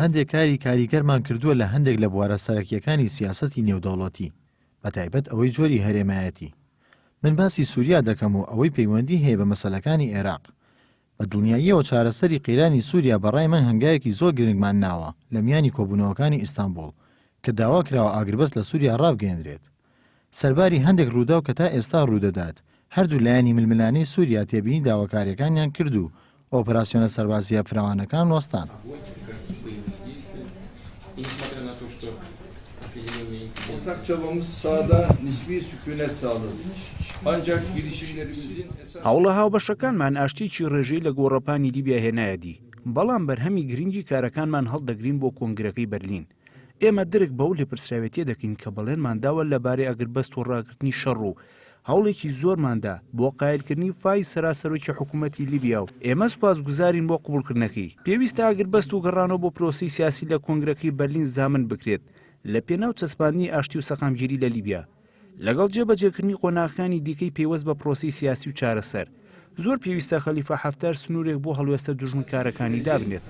هەندێک کاری کاریگەرمان کردووە لە هەندێک لە بوارە سەرەکییەکانی سیاسەتی نێودەوڵەتی، بەتایبەت ئەوەی جۆری هەرێمایەتی. من باسی سووریا دەکەم و ئەوەی پەیوەندی هەیە بە مەسەلەکانی عێراق. بە دڵنیاییەوە چارەسەری قەیرانی سووریا بە ڕای من هەنگاوێکی زۆر گرنگمان ناوە لە میانی کۆبوونەوەکانی ئیستانبوڵ کە داوا کراوە ئاگربەست لە سووریا ڕابگەیەنرێت. سەرباری هەندێک ڕووداو کە تا ئێستا ڕوودەدات، هەردوو لایەنی ململانێی سووریا تێبینی داواکارییەکانیان کرد و ئۆپراسیۆنە سەربازییە فراوانەکان وەستان. هەوڵە هاوبەشەکانمان ئاشتییەکی ڕێژەیی لە گۆڕەپانی لیبیا هێنایە دی، بەڵام بەرهەمی گرنگی کارەکانمان هەڵدەگرین بۆ کۆنگرەکەی بەرلین. ئێمە درک بەو لێپرسراوێتیە دەکەین کە بەڵێنمان داوە لەبارەی ئاگربەست و ڕاگرتنی شەڕ و هەوڵێکی زۆرمان دا بۆ قایلکردنی فایز سەرا سەرۆکی حکوومەتی لیبیا و ئێمە سوپاسگوزارین بۆ قبوڵکردنەکەی. پێویستە ئاگربەست و گەڕانەوە بۆ پرۆسەی سیاسی لە کۆنگرەکەی بەرلین زامن بکرێت لە پێناو چەسپاندنی ئاشتی و سەقامگیری لە لیبیا. لەگەڵ جێبەجێکردنی قۆناغەکانی دیکەی پەیوەست بە پرۆسەی سیاسی و چارەسەر، زۆر پێویستە خەلیفە حەفتەر سنوورێک بۆ هەڵوێستە دوژمنکارەکانی دابنێت.